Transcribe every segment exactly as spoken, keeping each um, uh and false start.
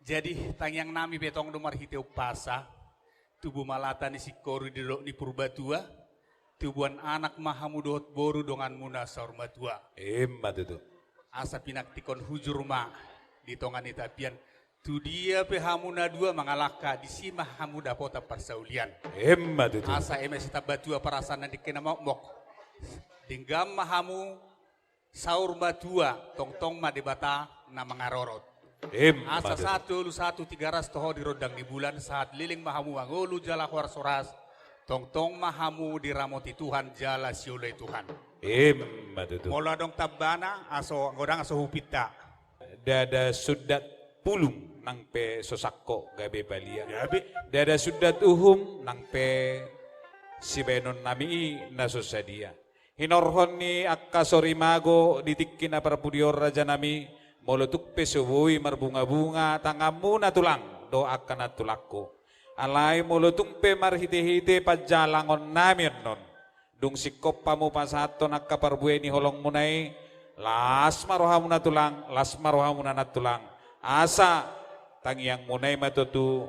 Jadi, tangiang nami pe tong do marhite umpasa, tubu ma lata ni singkoru di dolok ni Purbatua, tubuan anak ma hamu dohot boru donganmuna saur matua. Emma tutu. Asa pinantikhon hujur ma di tonga ni tapian, tu dia pe hamu na dua mangalangka, disi ma hamu dapotan parsaulian. Emma tutu. Asa eme sitambatua parasaan na dengke na mokmok. Denggan ma hamu saur matua, tongtong ma Debata na mangarorot. Emma tutu. Asa sahat tu ngolu, sahat tu Tigaras, toho di rondang ni bulan, sahat leleng ma hamu mangolu jala horas-horas, tongtong ma hamu diramoti Tuhan jala sioloi Tuhan. Emma tutu. Molo adong tambana, aso, godang aso hupinta. Ndada sundat pulung nang pe so sangkot gabe palia. Gabe. Ndada sundat uhum nang pe sibaenon nami i na so sadia. Hinorhon ni angka sorimago di tingki na parpudi on, raja nami, molo tung pe so boi marbunga-bunga tanganmuna tulang dohot angka nantulangku. Alai molo tung pe marhite-hite panjalangon nami annon, dung singkop hamu pasahathon angka parbue ni holongmuna i, las ma rohamuna tulang, las ma rohamuna nantulang. Asa tangiangmuna i ma tutu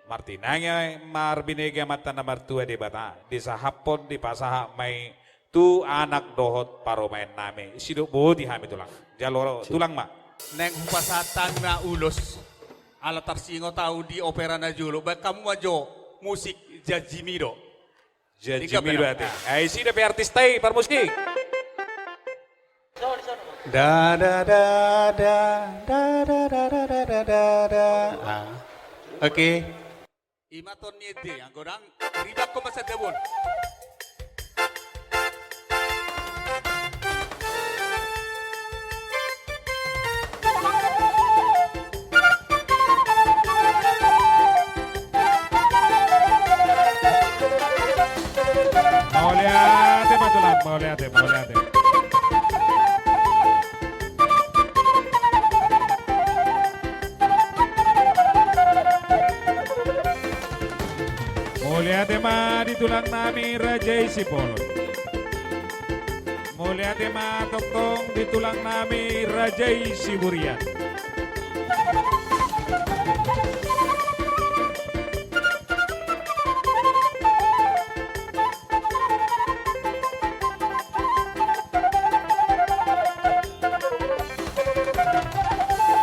martinangi marbinege Amanta na martua Debata, disahaphon, dipasahat ma i tu anak dohot parumaen nami. Sidok boti hami tulang. Jalo tulang ma. Naeng hupasahat hami ma ulos. Ala tarsingot ahu di opera na jolo. Baen hamu ma jo musik janjimi do. Janjimi do ate. Ai isi dope artista i, parmusik. Da, da, da, da. Ah. Oke. Ima ton ni ende, anggo dang, ribakkon ma sandabuon. Mauliate ma tulang, mauliate, mauliate. Mauliate ma di tulang nami Raja i Sipolon. Mauliate ma tongtong di tulang nami Raja i Siburian.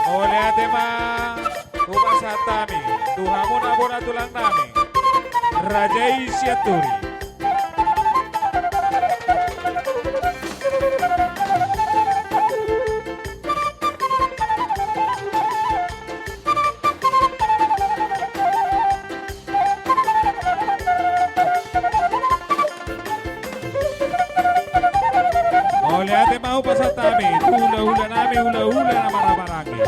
Mauliate ma hupasahat hami tu hamuna bona tulang nami Raja i Sianturi. Mauliate ma hupasahat hami tu hulahula nami, hulahula na marhahamaranggi.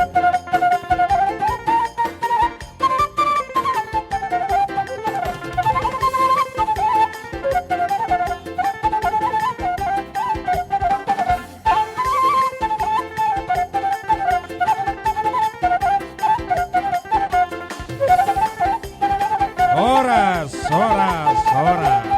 Horas, horas, horas.